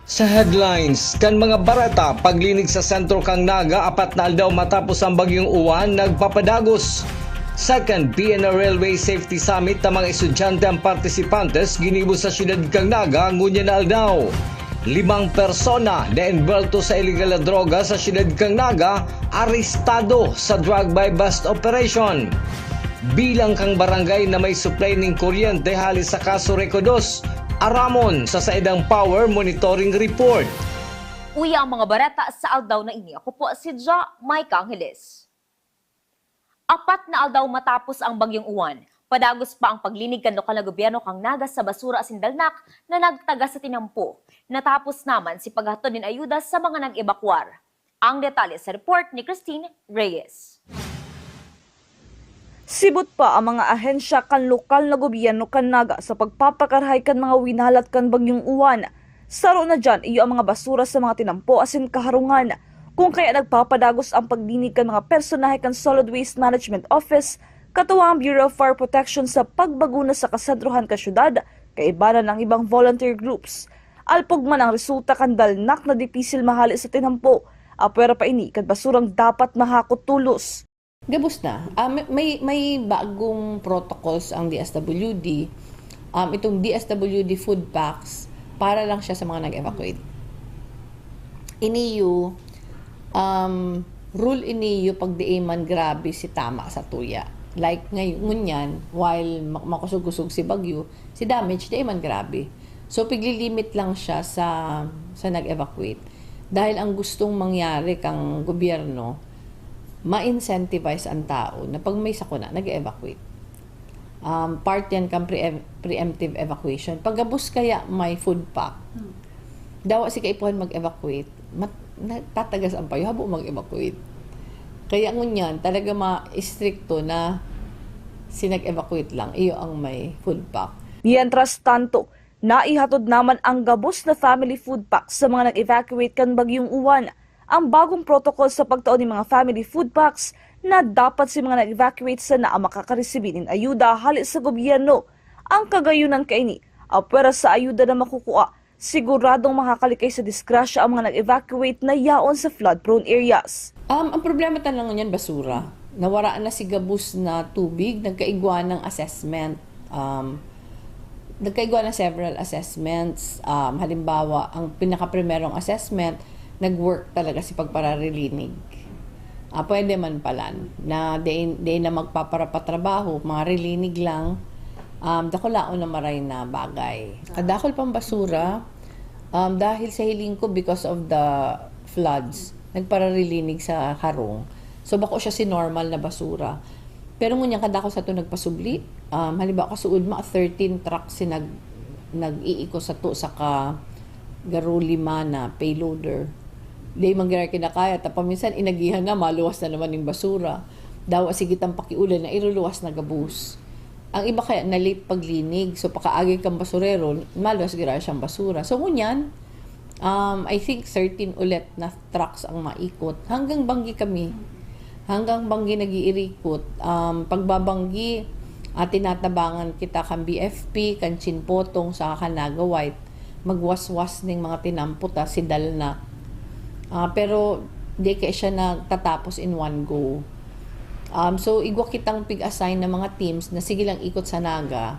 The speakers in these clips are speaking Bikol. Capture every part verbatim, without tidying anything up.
Sa headlines kan mga bareta, paglinig sa sentro kan Naga apat na aldaw matapos ang Bagyong Uwan nagpapadagos. Second P N R Railway Safety Summit na mga estudyante ang partisipantes ginibo sa siyudad kan Naga ngunyan na aldaw. Limang persona na envuelto sa iligal na droga sa siyudad kan Naga arestado sa drug buy-bust operation. Bilang kan barangay na may supply nin kuryente hali sa Casureco dos, aramon sa saindang power monitoring report. Uya ang mga bareta sa aldaw na ini. Ako po si Ja Mike Angeles. Apat na aldaw matapos ang Bagyong Uwan, padagos pa ang paglinig kan lokal na gobyerno kan Naga sa basura asin dalnak na nagtagas sa tinampo. Natapos naman si paghatod nin ayuda sa mga nag-ebakwar. Ang detalye sa report ni Christine Reyes. Sibot pa ang mga ahensya kan lokal na gobyerno kan Naga sa pagpapakarahay kan mga winalat kan Bagyong Uwan. Saro na diyan iyo ang mga basura sa mga tinampo asin kaharungan, kun kaya nagpapadagos ang paglinig kan mga personahe kan Solid Waste Management Office, katuwang ang Bureau of Fire Protection sa pagbaguna sa kasentrohan kan syudad, kaibanan ang ibang volunteer groups. Alpog man ang resulta kan dalnak na dipisil mahali sa tinampo, apwera pa ini kan basurang dapat mahakot tolos. Gabos na. Ah, may, may, may bagong protocols ang D S W D. Um, itong D S W D food packs, para lang siya sa mga nag-evacuate. Iniyo, um, rule iniyo pag diin man grabe si tama sa tuya. Like ngayon, ngunyan, while ma- makusog-kusog si Bagyo, si damage diin man grabe. So, piglilimit lang siya sa, sa nag-evacuate. Dahil ang gustong mangyari kang gobyerno, ma-incentivize ang tao na pag may sakuna, nag-evacuate. Um, part yan kang pre- preemptive evacuation. Pagkabos kaya may food pack, dawa si kaipuhan mag-evacuate, mat- natatagas ang payo, habo mag-evacuate. Kaya ngunyan, talaga ma-estricto na si nag-evacuate lang, iyo ang may food pack. Mientras tanto, naihatod naman ang gabos na family food pack sa mga nag-evacuate kan Bagyong Uwan. Ang bagong protocol sa pagtao nin mga family food packs na dapat si mga nag-evacuate sana ang makakaresibi nin ayuda hali sa gobyerno. Ang kagayunan kaini, apwera sa ayuda na makukua, siguradong makakalikay sa disgrasya ang mga nag-evacuate na yaon sa flood-prone areas. Um, ang problema talaga niyan, basura. Nawara na si gabos na tubig, nagkaigwa ng assessment. Um, nagkaigwa ng several assessments. Um, halimbawa, ang pinakaprimerong assessment, nag-work talaga si pagpararilinig. Ah, pwede man palan na diin, diin na magpaparapatrabaho, mga rilinig lang, um, dakulaon na maray na bagay. Kadakol pang basura, um, dahil sa hiling ko, because of the floods, nagpararilinig sa harong. So, bako siya si normal na basura. Pero ngunyan, kadakol sa to nagpasubli. Um, halimbawa, kasuod ma, thirteen trucks si nag, nag-iiko sa to, saka garo lima na payloader. Di man gira kinakaya, ta paminsan inagihan na, maluwas na naman yung basura. Dawa sige tang pakiulan na iruluwas na gabos. Ang iba kaya na-late paglinig, so pakaagi kang basurero, maluwas gira siyang basura. So ngunyan, um, I think thirteen ulit na trucks ang maikot. Hanggang Banggi kami. Hanggang Banggi nag-iirikot. Um, pagbabanggi, ah, tinatabangan kita kan B F P, kan Chinpotong, saka kan Naga White. Magwaswas ning mga tinampo ta, si Dalnak. Ah, pero di kaya siya nagtatapos in one go. Um, so, igwa kitang pig-assign na mga teams na sige lang ikot sa Naga.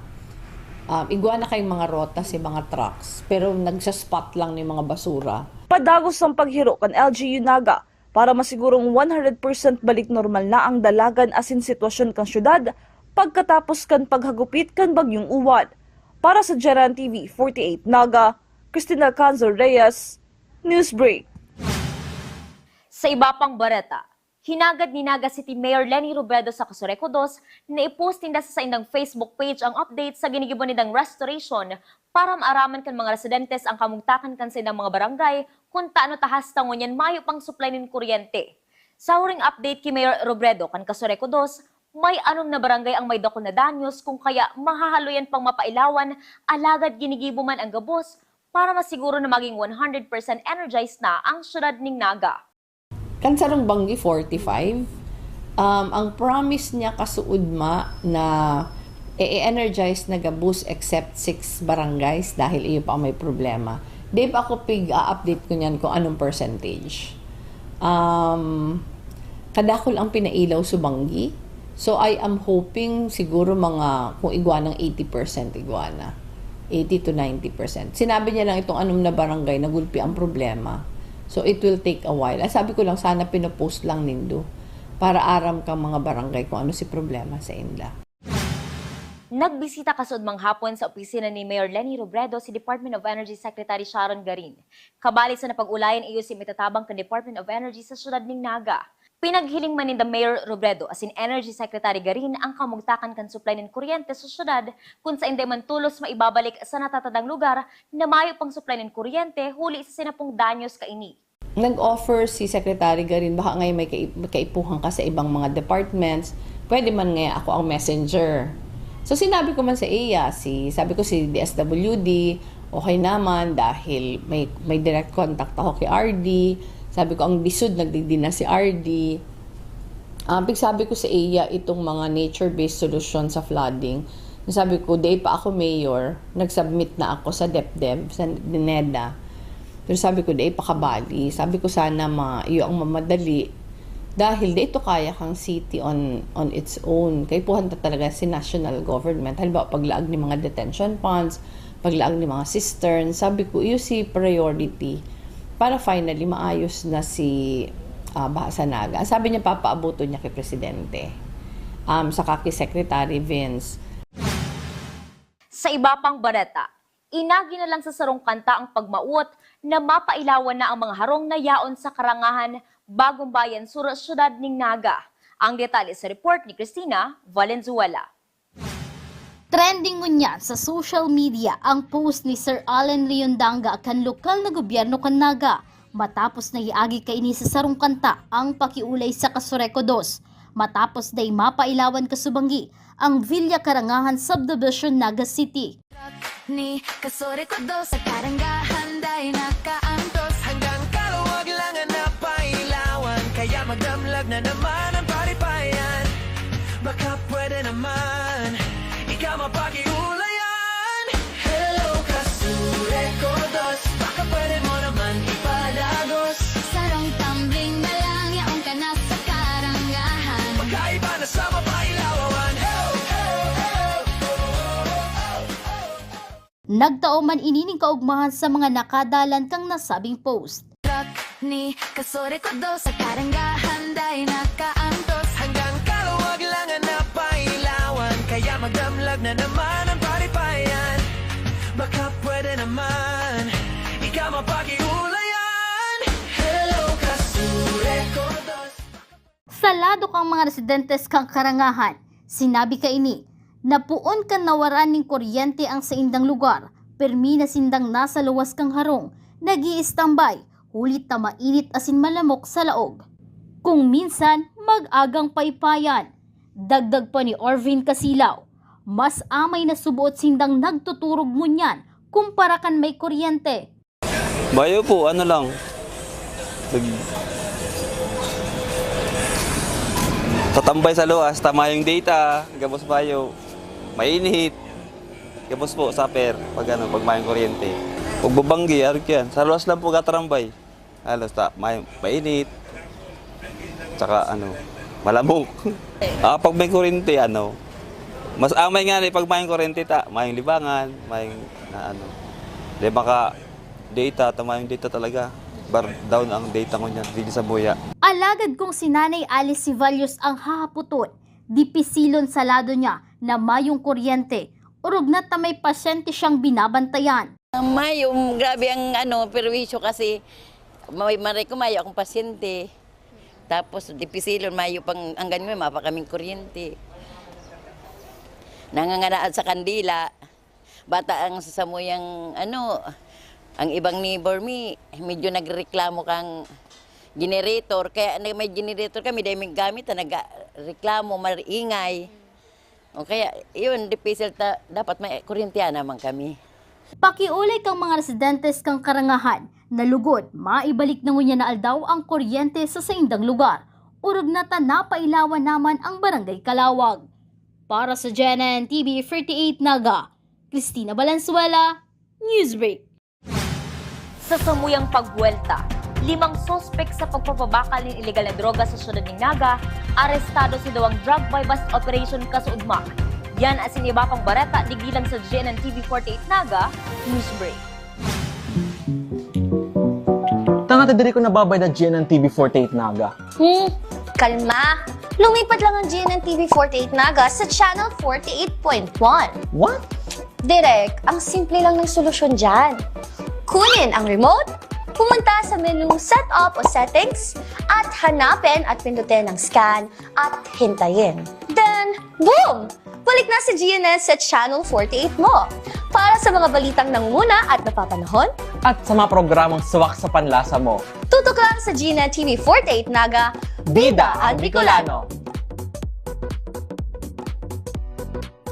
Um, igwa na kayong mga rota si mga trucks, pero nagsa-spot lang ni mga basura. Padagos ang paghiro kan L G U Naga para masigurong one hundred percent balik normal na ang dalagan asin sitwasyon kan syudad pagkatapos kan paghagupit kan Bagyong Uwan. Para sa General T V forty-eight Naga, Christine Alcanzar Reyes, Newsbreak. Sa iba pang bareta, hinagad ni Naga City Mayor Leni Robredo sa Casureco dos na i-post ninda sa saindang Facebook page ang update sa ginigibo nindang restoration para maaraman kan mga residentes ang kamugtakan kan saindang mga barangay kun tano ta hasta ngunyan mayo pang supply nin kuryente. Sa huring update ki Mayor Robredo kan Casureco dos, may anom na barangay ang may dakul na danyos kun kaya mahahaloyan pang mapailawan, alagad ginigibo man ang gabos para masiguro na maging one hundred percent energized na ang syudad ning Naga. Kan sarong banggi, forty-five, um, ang promise niya kasuod ma na E-energize na gabos except six barangays dahil iyo pa ang may problema. Di pa ako pig-a-update ko niyan kung anong percentage. Um, kadakol ang pinailaw subanggi. So, I am hoping siguro mga, kung igwa ng eighty percent, igwa na. Eighty to ninety percent. Sinabi niya lang itong anom na barangay na gulpi ang problema. So, it will take a while. Ah, sabi ko lang, sana pinopost lang nindo para aram kang mga barangay kung ano si problema sa inda. Nagbisita kasuodmang hapon sa opisina ni Mayor Leni Robredo si Department of Energy Secretary Sharon Garin. Kabali sa napag-ulayan iyo si mitatabang kan Department of Energy sa siyudad nin Naga. Pinaghiling man ninda Mayor Robredo asin Energy Secretary Garin ang kamugtakan kan supply nin kuryente sa siyudad, kun sainda man tolos maibabalik sa natatadang lugar na mayo pang supply nin kuryente huli sa sinapong danyos kaini. Nag-offer si Secretary Garin, baka ngayon may kai- kaipuhan ka sa ibang mga departments, pwede man ngayon ako ang messenger. So sinabi ko man sa iya, si, sabi ko si D S W D, okay naman dahil may, may direct contact ako kay R D. Sabi ko, ang lisod nagdigdi na si R D. Um, pigsabi ko sa iya itong mga nature-based solution sa flooding. Sabi ko, day pa ako mayor, nag-submit na ako sa DepDep, sa NEDA. Pero sabi ko, dai pa kabali. Sabi ko, sana ma, iyo ang mamadali. Dahil di ito kaya kang city on, on its own. Kaipuhan ta talaga si national government. Halimbawa, paglaag ni mga detention ponds, paglaag ni mga cisterns. Sabi ko, iyo si priority para finally maayos na si ah, Baha sa Naga. Sabi niya, papaabuton niya kay Presidente. Um, saka kay Secretary Vince. Sa iba pang bareta, inagi na lang sa sarong kanta ang pagmawot na mapailawan na ang mga harong na yaon sa Karangahan, Bagong Bayan, Sur, siyudad nin Naga. Ang detalye sa report ni Christina Valenzuela. Trending ngunyan sa social media ang post ni Sir Allen Riondanga kan lokal na gobyerno kan Naga, matapos na iagi kaini sa sarong kanta ang pakiulay sa Kasoreco dos, matapos na mapailawan kasubanggi ang Villa Karangahan Subdivision, Naga City. Ni Kasoreco dos sa Karangahan, dai nakaantos. Hanggang Kaluwag lang ang napailawan, kaya magdamlag na naman ang paripayan. Baka pwede naman, ika mapakiulayan. Hello, Kasoreco dos, baka pwede mo naman ipadagos. Sarong tumbling na lang, yaon ka na sa Karangahan. Magkaiba na sa mapailawan. Hello, hello, hello. Nagtao man ini nin kaugmahan sa mga nakadalan kan nasabing post. Ni Kasoreco dos sa Karangahan, dai nakaantos. Hanggang Kaluwag lang ang napailawan, kaya magdamlag na naman ang paripayan. Baka pwede naman, ika mapakiulayan. Hello, Kasoreco dos. Sa lado kan mga residentes kan Karangahan, sinabi kaini na poon kan nawaran nin kuryente ang saindang lugar, pirmi na sindang nasa luwas kan harong, nag-i-standby, huli ta mainit asin malamok sa laog. Kung minsan, mag-agang paypayan. Dagdag pa ni Orvin Casilaw, mas amay na suboot sindang nagtuturog ngunyan kumpara kan may kuryente. Bayo po, ano lang. Nag- Tatambay sa luwas, ta mayong data, gabos bayo, mainit. Gabos po, suffer, pag ano, pag mayong kuryente. Pag babanggi, arog yan. Sa luwas lang po katarambay. Halos ta, may, mainit. Tsaka ano, malamok. Ah, pag may kuryente, ano, mas amay nga ni pag mayong kuryente ta, mayong libangan, mayong na ano. Di maka data, ta mayong data talaga. Bar down ang data ko niyan, dito sa buya. Alagad kung si Nanay Alice Ceballos ang hahaputon, dipisilon sa lado niya na mayong kuryente, orog na ta may pasyente siyang binabantayan. Mayo, grabe ang ano, perwisyo kasi may maray ko, mayo akong pasyente. Tapos, dipisilon, mayo pang anggan mo, mapa kaming kuryente. Nanganganaan sa kandila, bata ang sasamuyang ano, ang ibang neighbor mi, medyo nagreklamo kang generator. Kaya na may generator kami, dahil may gamit na nagreklamo, maingay. O kaya, yun, dipisil ta, dapat may kuryente naman kami. Pakiulay kang mga residentes kang Karangahan na lugod maibalik na ngunyan na aldaw ang kuryente sa saindang lugar. Orog na ta napailawan naman ang Barangay Kalawag. Para sa G N N T V forty-eight Naga, Cristina Valenzuela, Newsbreak. Sa samuyang pagbuwelta, limang suspek sa pagpapabakal nin ilegal na droga sa siyudad nin Naga, arestado sa duwang drug buy-bust operation kasuodma. Yan asin iba pang bareta digdi lang sa G N N T V forty-eight Naga, Newsbreak. Tanga ta diri ko nababayad na G N N T V forty-eight Naga. Hmm, kalma. Lumipat lang ang G N N T V forty-eight Naga sa Channel forty-eight point one. What? Direk, ang simple lang ng solusyon dyan. Kunin ang remote, pumunta sa menu Setup o Settings, at hanapin at pindutin ang Scan at hintayin. Then, boom! Balik na si G N N sa Channel forty-eight mo. Para sa mga balitang nangunguna at napapanahon, at sa mga programang swak sa panlasa mo, tutok lang sa G N N T V forty-eight Naga, Bida ang Bicolano.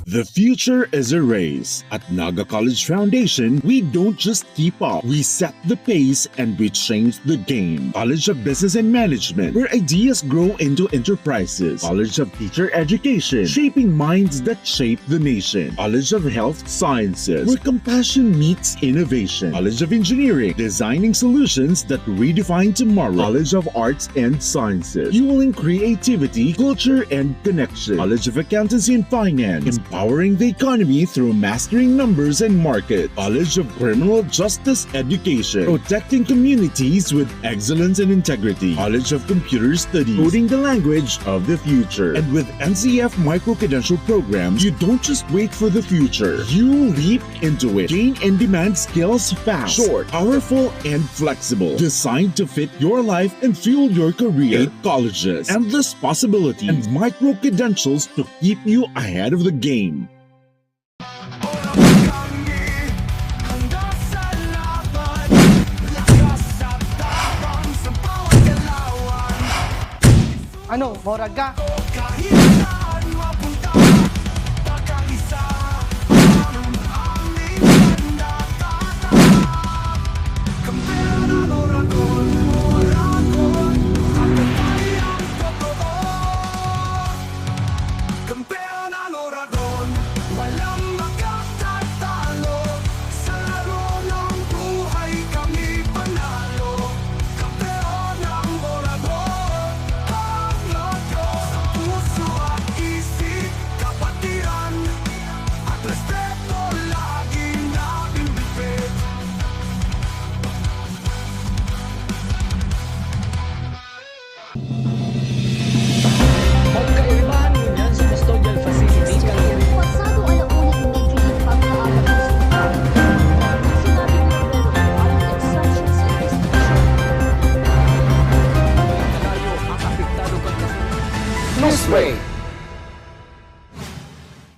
The future is a race. At Naga College Foundation, we don't just keep up. We set the pace and we change the game. College of Business and Management, where ideas grow into enterprises. College of Teacher Education, shaping minds that shape the nation. College of Health Sciences, where compassion meets innovation. College of Engineering, designing solutions that redefine tomorrow. College of Arts and Sciences, fueling creativity, culture, and connection. College of Accountancy and Finance, empowering the economy through mastering numbers and markets. College of Criminal Justice Education, protecting communities with excellence and integrity. College of Computer Studies, coding the language of the future. And with N C F micro-credential programs, you don't just wait for the future. You leap into it. Gain in-demand skills fast, short, powerful, and flexible. Designed to fit your life and fuel your career. Eight colleges, endless possibilities, and micro-credentials to keep you ahead of the game. Ano, morag ka? Kampeon ang Oragon, walang makatatalo. Sa laro ng buhay kami panalo. Kampeon ang Oragon, pangatlo. Sa puso at isip, kapatiran at respeto laging nabibigay. Pagkaiba ngunyan sa custodial facility, pasado ala una immediately pagkaabot sa ospital. Sinabi ni Pedro Caro, instructions and restrictions. Tayo ang apektado pagkasunod. Newsbreak.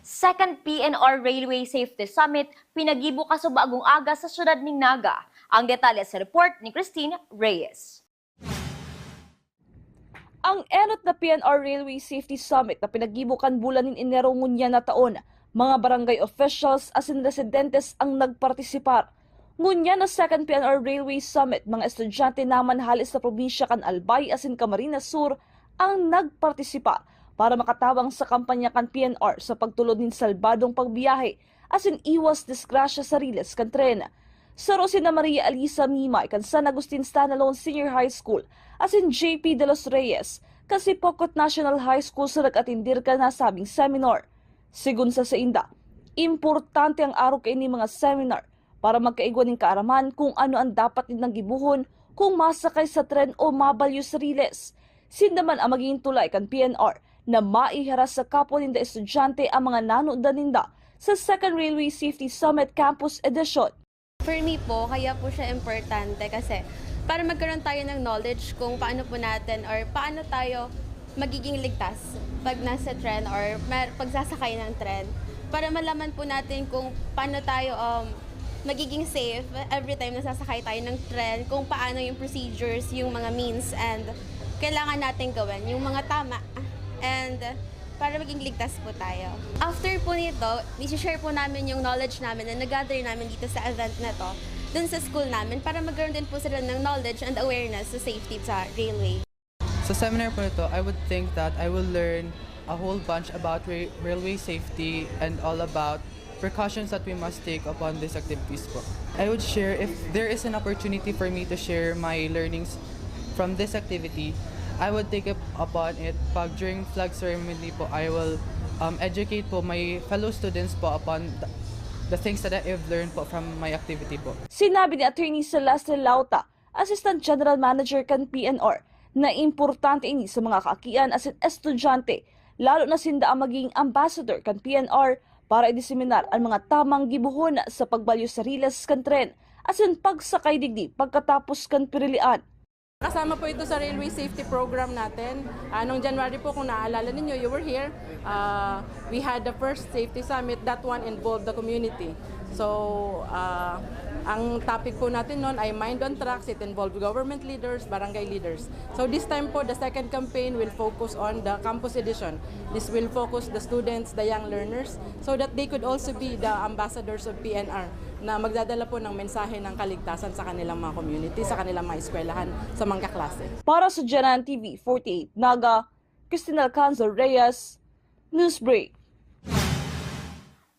Second P N R Railway Safety Summit pinagibo kasubago nin aga sa siyudad nin Naga. Ang detalye sa report ni Christine Reyes. Ang enot na P N R Railway Safety Summit na pinagibo kan bulan nin Enero ngunyan na taon, mga barangay officials asin residentes ang nagpartisipar. Ngunyan na Second P N R Railway Summit, mga estudyante naman hale sa probinsya kan Albay asin Camarines Sur ang nagpartisipar para makatabang sa kampanya kan P N R sa pagtulod nin salbadong pagbiyahe asin iwas disgrasya sa riles kan tren. Saro sina Maria Elisa Mimay kan San Agustin Standalone Senior High School asin J P de los Reyes kan Sipocot National High School sa nag-atendir kan nasabing seminar. Segun sa sainda, importante ang arog kaini mga seminar para magkaigwa nin kaaraman kung ano an dapat nindang gibohon kung masakay sa tren o mabalyo sa riles. Sinda man ang magigin tulay kan P N R na maihiras sa kapwa ninda estudyante ang mga nanudan ninda sa Second Railway Safety Summit Campus Edition. For me po, kaya po siya importante kasi para magkaroon tayo ng knowledge kung paano po natin or paano tayo magiging ligtas pag nasa tren or ma-, pagsasakay ng tren. Para malaman po natin kung paano tayo, um, magiging safe every time na sasakay tayo ng tren, kung paano yung procedures, yung mga means, and kailangan natin gawin, yung mga tama. And para maging ligtas po tayo. After po nito, isi-share po namin yung knowledge namin na nag-gather namin dito sa event na to dun sa school namin para magkaroon din po sila ng knowledge and awareness sa safety sa railway. Sa seminar po na to, I would think that I will learn a whole bunch about ra- railway safety and all about precautions that we must take upon these activities po. I would share, if there is an opportunity for me to share my learnings from this activity, I would take up upon it pag during flag ceremony po, I will um, educate po my fellow students po upon the, the things that I've learned po from my activity po. Sinabi ni Attorney Celeste Lauta, Assistant General Manager kan P N R, na importante ini sa mga kaakian asin estudyante, lalo na sinda ang magiging ambassador kan P N R para idiseminar an mga tamang gibohon sa pagbalyo sa riles kan tren asin pagsakay digdi pagkatapos kan pirilian. Kasama po ito sa Railway Safety Program natin. Uh, noong January po, kung naaalala ninyo, you were here, uh, we had the first safety summit. That one involved the community. So, uh, ang topic po natin noon ay Mind on Trucks. It involved government leaders, barangay leaders. So this time po, the second campaign will focus on the campus edition. This will focus the students, the young learners, so that they could also be the ambassadors of P N R na magdadala po ng mensahe ng kaligtasan sa kanilang mga community, sa kanilang mga eskwelahan, sa mga kaklase. Para sa Janan T V forty-eight Naga, Christine Alcanzar Reyes, Newsbreak.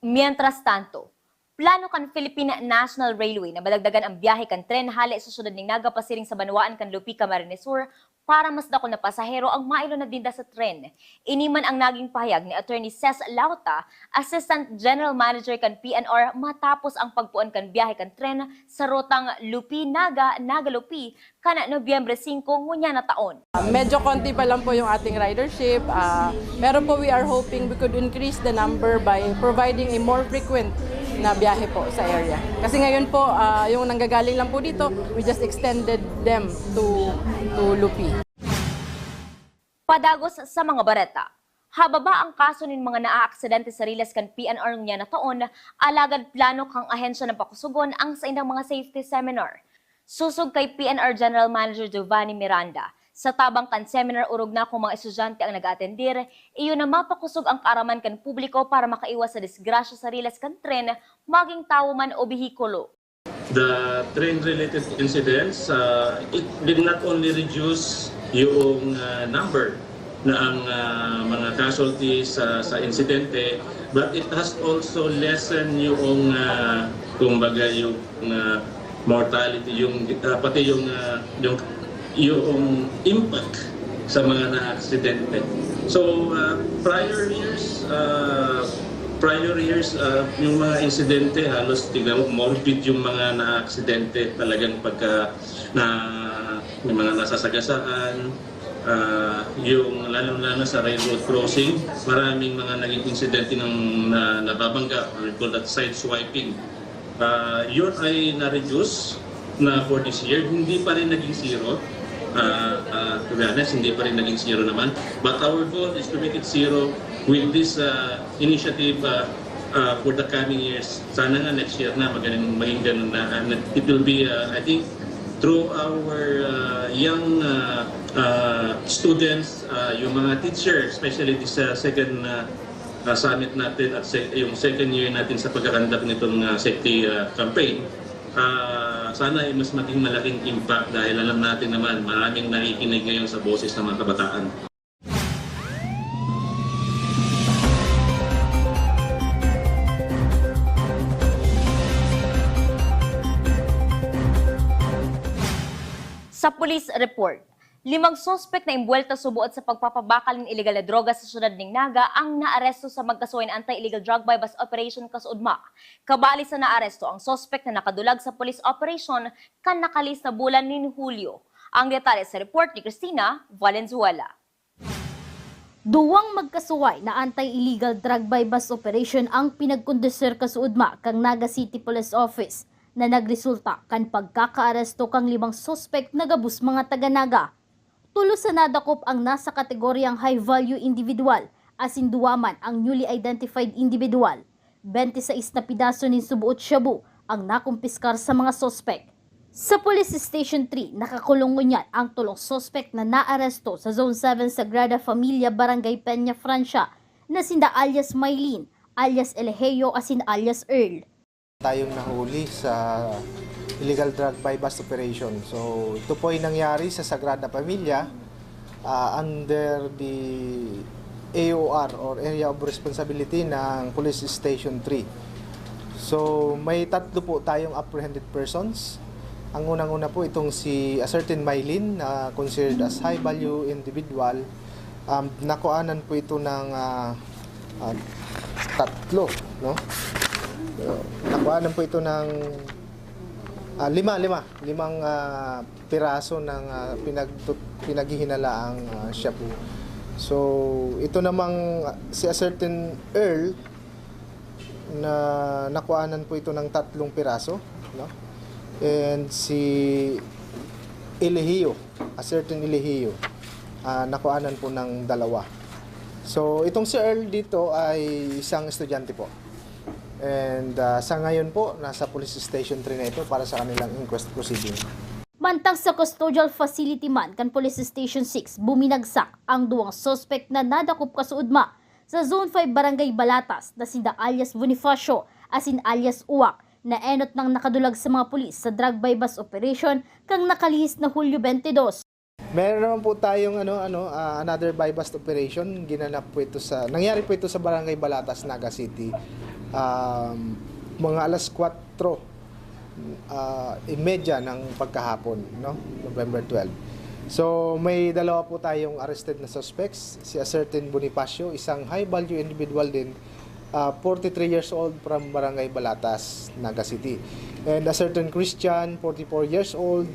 Mientras tanto, plano kan Philippine National Railway na madagdagan ang biyahe kan tren hale sa syudad ning Naga pasiring sa banwaan kan Lupi, Camarines Sur para mas dakul na pasahero ang mailunad ninda sa tren. Ini man ang naging pahayag ni Attorney Ces Lauta, Assistant General Manager kan P N R, matapos ang pagpuon kan biyahe kan tren sa rutang Lupi-Naga, Naga-Lupi, kan Nobyembre singko ngunyan na taon. Medyo konti pa lang po yung ating ridership. Ah, pero po, we are hoping we could increase the number by providing a more frequent na biyahe po sa area. Kasi ngayon po, ah, yung nanggagaling lang po dito, we just extended them to, to Lupi. Padagos sa mga bareta. Hababa ang kaso nin mga naaaksidente sa riles kan P N R ngunyan na taon, alagad plano kan ahensya na pakusugon ang saindang mga safety seminar. Sosog kay P N R General Manager Giovanni Miranda, sa tabang kan seminar orog na kun mga estudyante ang nag-aatendir, iyo na mapakosog ang kaaraman kan publiko para makaiwas sa disgrasya sa riles kan tren, maging tawo man o behikulo. The train-related incidents, uh, it will not only reduce yung uh, number na ang uh, mga casualties uh, sa insidente, but it has also lessened yung, uh, kumbaga, yung uh, mortality, yung uh, pati yung uh, yung yung impact sa mga na-aksidente. So uh, prior years uh, prior years uh, yung mga insidente, halos tignan mo, morbid yung mga na-aksidente talagang pagka na may mga nasasagasaan, uh, yung lalong-lalo sa railroad crossing, maraming mga naging insidente ng na, nababangga, we call that side swiping. Uh, yun ay na-reduce na for this year, hindi pa rin naging zero. Uh, uh, to be honest, hindi pa rin naging zero naman. But our goal is to make it zero with this uh, initiative uh, uh, for the coming years. Sana nga next year na magaling maging ganun na. And it will be, uh, I think, through our uh, young uh, uh, students, uh, yung mga teacher, especially this uh, second uh, uh, summit natin at se- yung second year natin sa pagkakandak nitong uh, safety uh, campaign, uh, sana ay mas maging malaking impact dahil alam natin naman maraming nakikinig ngayon sa boses ng mga kabataan. Sa police report, limang suspek na imbuwelta subuot sa pagpapabakal nin ilegal na droga sa syudad ning Naga ang naaresto sa magkasuway na anti-illegal drug buy-bust operation kasuodma. Kabali sa naaresto ang suspek na nakadulag sa police operation kan nakalihis na bulan nin Hulyo. Ang detalye sa report ni Christina Valenzuela. Duwang magkasuway na anti-illegal drug buy-bust operation ang pinagkondusir kasuodma kan Naga City Police Office na nagresulta kan pagkakaaresto kan limang suspek na gabos mga taga Naga. Tulos sa nadakop ang nasa kategoryang high-value individual asin duwa man ang newly identified individual. Bente sais na pidaso nin subuot shabu ang nakumpiskar sa mga suspek. Sa Police Station three, nakakulong ngunyan ang tolong suspek na naaresto sa Zone seven Sagrada Familia, Barangay Peña Francia, na sinda alias Mylene, alias Eligeo asin alias Earl. Tayong nahuli sa illegal drug buy-bust operation. So, ito po ay nangyari sa Sagrada Familia, ah, under the A O R or Area of Responsibility ng Police Station three. So, may tatlo po tayong apprehended persons. Ang unang-una po itong si a certain Mylene na considered as high value individual. Um, nakuanan po ito ng, ah, ah, tatlo, no? Uh, nakuanan po ito ng, ah, lima, lima. Limang, ah, piraso ng, ah, pinagtut-, pinaghihinalaang, ah, shabu. So, ito namang, ah, si a certain Earl na nakuanan po ito ng tatlong piraso, no? And si Eligio, a certain Eligio, ah, nakuanan po ng dalawa. So, itong si Earl dito ay isang estudyante po. And, ah, sa ngayon po, nasa police station three na ito para sa kanilang inquest proceeding. Mantang sa custodial facility man kan Police Station six, buminagsak ang duwang suspect na nadakop kasuodma sa Zone five Barangay Balatas na sinda alias Bonifacio asin alias Uwak, na enot nang nakadulag sa mga pulis sa drug buy-bust operation kan nakalihis na Hulyo twenty-two. Meron naman po tayong ano, ano, ah, another buy-bust operation. Ginanap po ito sa, nangyari po ito sa Barangay Balatas, Naga City. Um, mga alas kwatro, ah, y medya ng pagkahapon, no? November twelve. So, may dalawa po tayong arrested na suspects. Si a certain Bonifacio, isang high-value individual din, ah, forty-three years old from Barangay Balatas, Naga City. And a certain Christian, forty-four years old,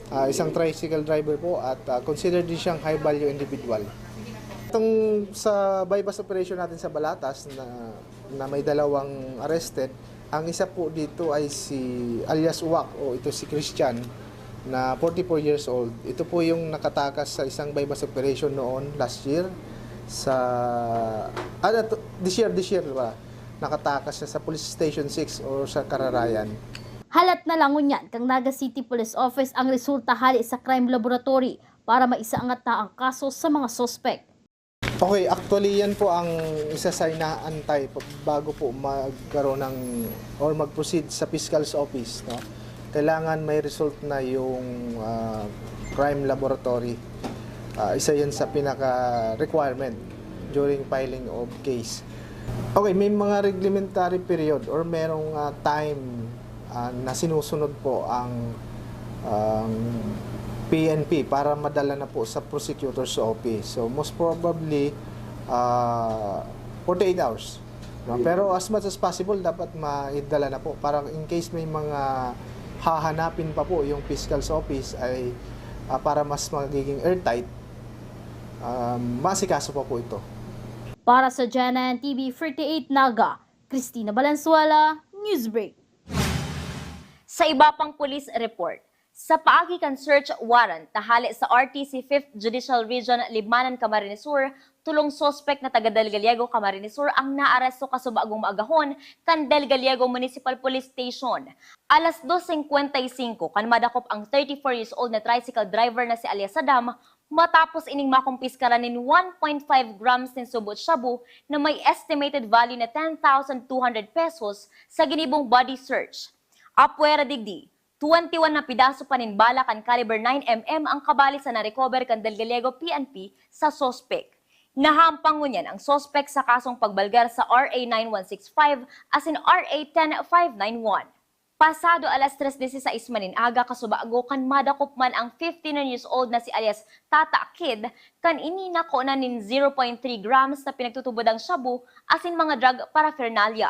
ah, isang tricycle driver po at, ah, considered din siyang high-value individual. Itong sa buy-bust operation natin sa Balatas na, na may dalawang arrested, ang isa po dito ay si alias Uwak o ito si Christian na forty-four years old. Ito po yung nakatakas sa isang buy-bust operation noon last year sa, ah, to-, this year, this year ba? Nakatakas siya sa Police Station six o sa Kararayan. Halat na lang ngunyan kan Naga City Police Office ang resulta hale sa crime laboratory para maisaangat na ang kaso sa mga suspek. Okay, actually yan po ang isa sa inaantay pa-, bago po magkaroon ng or mag-proceed sa fiscal's office, no? Kailangan may result na yung, ah, crime laboratory. Ah, isa yan sa pinaka-requirement during filing of case. Okay, may mga reglementary period or merong, ah, time, ah, na sinusunod po ang, ang P N P para madala na po sa prosecutor's office. So, most probably, ah, forty-eight hours, no? Pero as much as possible, dapat maidala na po. Para in case may mga hahanapin pa po yung fiscal's office ay, ah, para mas magiging airtight, um, maasikaso pa po ito. Para sa G N N T V forty-eight Naga, Christina Valenzuela, Newsbreak. Sa iba pang police report, sa paagi kan search warrant na hale sa R T C Fifth Judicial Region, Libmanan, Camarines Sur, tolong suspek na taga Del Gallego, Camarines Sur, ang naaresto kasubagong maagahon kan Del Gallego Municipal Police Station. Alas dos singkwenta y singko kan madakop ang thirty-four years old na tricycle driver na si alias Saddam, matapos ining makumpiskaran nin one point five grams nin subot shabu na may estimated value na ten thousand two hundred pesos sa ginibong body search. Apwera digdi, twenty-one na pidaso pa nin bala kan caliber nine M M ang kabali sa na-recover kan Del Gallego P N P sa suspek. Nahampang ngunyan ang suspek sa kasong pagbalgar sa R A nine one six five asin R A ten five nine one. Pasado alas tres dieciséis man nin aga kasubago kan madakop man ang fifty-nine years old na si alias Tata Kid, kan ini nakonan nin zero point three grams na pinagtutubodang shabu asin mga drug paraphernalia.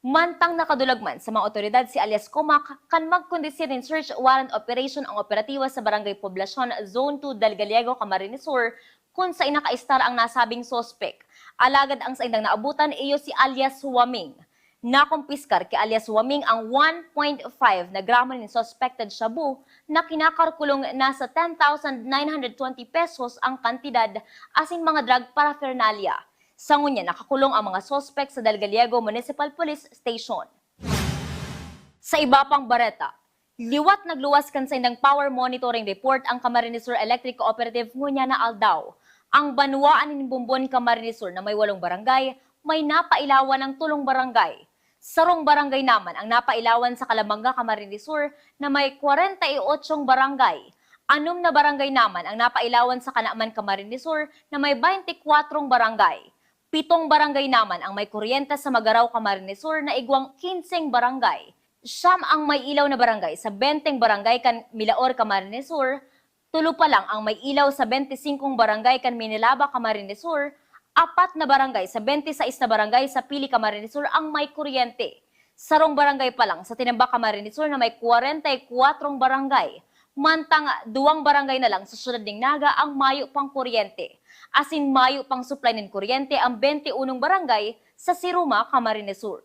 Mantang nakadulag man sa mga awtoridad si alias Komak kan magkondusir nin search warrant operation ang operatiba sa Barangay Poblacion, Zone two, Del Gallego, Camarines Sur, kun saen nakaistar ang nasabing suspek. Alagad ang saindang naabutan iyo si alias Huaming. Nakumpiskar ki alias Huaming ang one point five na gramo nin suspected shabu na kinakalkulong nasa ten thousand nine hundred twenty pesos ang kantidad asin mga drug paraphernalia. Sa ngunyan, nakakulong ang mga suspek sa Del Gallego Municipal Police Station. Sa iba pang bareta, liwat nagluwas kan saindang power monitoring report ang Camarines Sur Electric Cooperative ngunyan na aldaw. Ang banwaan nin Bombon, Camarines Sur na may walong barangay, may napailawan ng tolong barangay. Sarong barangay naman ang napailawan sa Calabanga, Camarines Sur na may kwarenta y otso barangay. Anom na barangay naman ang napailawan sa Canaman, Camarines Sur na may baynti kwatro Pitong barangay naman ang may kuryente sa Magarao, Camarines Sur, na igwang kinseng barangay. Siyam ang may ilaw na barangay sa benteng barangay kan Milaor, Camarines Sur, tulo pa lang ang may ilaw sa bente singkong barangay kan Minilaba, Camarines Sur, apat na barangay sa bente sais na barangay sa Pili, Camarines Sur ang may kuryente. Sarong barangay pa lang sa Tinambac, Camarines Sur na may kwarenta y kwatro barangay. Mantang duwang barangay na lang sa siyudad ning Naga ang mayo pang kuryente. Asin mayo pang supply nin kuryente ang bente unong barangay sa Siruma, Camarines Sur.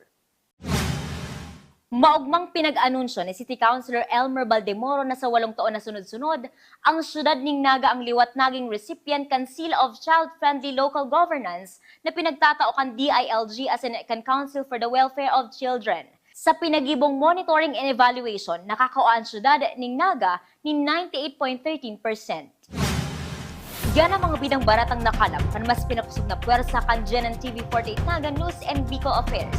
Maogmang pinag-anunsyo ni City Councilor Elmer Baldemoro na sa walong taon na sunod-sunod, ang siyudad ning Naga ang liwat naging recipient kan Seal of Child-Friendly Local Governance na pinagtatao kan D I L G asin kan Council for the Welfare of Children. Sa pinagibong monitoring and evaluation, nakakua an siyudad ning Naga nin ninety-eight point thirteen percent. Yan ang mga bidang baratang nakalap kan mas pinakosog na pwersa kan G N N T V forty-eight Naga News and Bicol Affairs.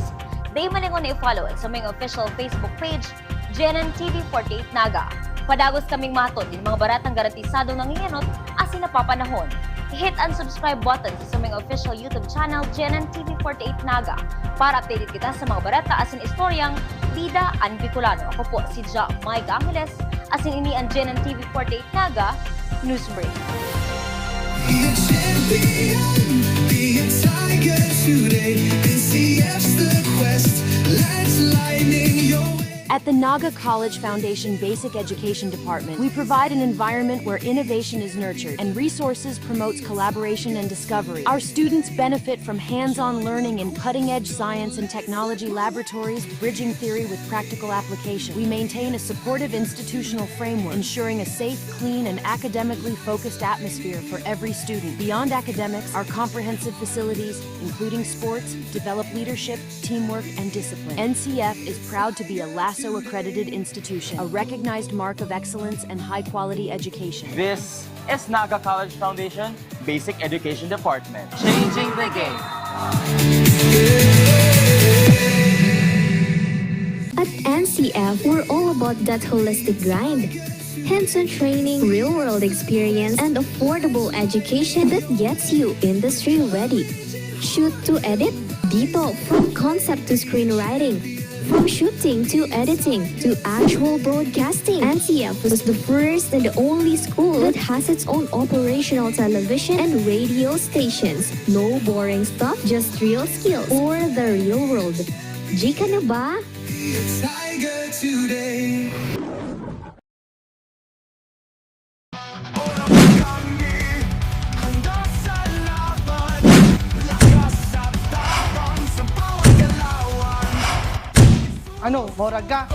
Dai malingaw na i-follow an samuyang official Facebook page, G N N T V forty-eight Naga. Padagos kaming mahatod nin mga baratang garantisadong nangingenot asin napapanahon. Hit an subscribe button sa samuyang official YouTube channel, G N N T V forty-eight Naga, para updated kita sa mga bareta asin istoryang bida an Bicolano. Ako po si Ja Mike Angeles, asin ini an G N N T V forty-eight Naga News Break. Be a champion, be a tiger today. N C F's the quest, let's lightning your way. At the Naga College Foundation Basic Education Department, we provide an environment where innovation is nurtured and resources promotes collaboration and discovery. Our students benefit from hands-on learning in cutting-edge science and technology laboratories, bridging theory with practical application. We maintain a supportive institutional framework, ensuring a safe, clean, and academically focused atmosphere for every student. Beyond academics, our comprehensive facilities, including sports, develop leadership, teamwork, and discipline. N C F is proud to be a LASO accredited institution, a recognized mark of excellence and high quality education. This is Naga College Foundation Basic Education Department. Changing the game. At N C F, we're all about that holistic grind. Hands-on training, real-world experience, and affordable education that gets you industry ready. Shoot to edit, dito, from concept to screenwriting, from shooting to editing to actual broadcasting. N C F was the first and the only school that has its own operational television and radio stations. No boring stuff, just real skills for the real world. G ka na ba? Be a tiger today. Ano, morag ka?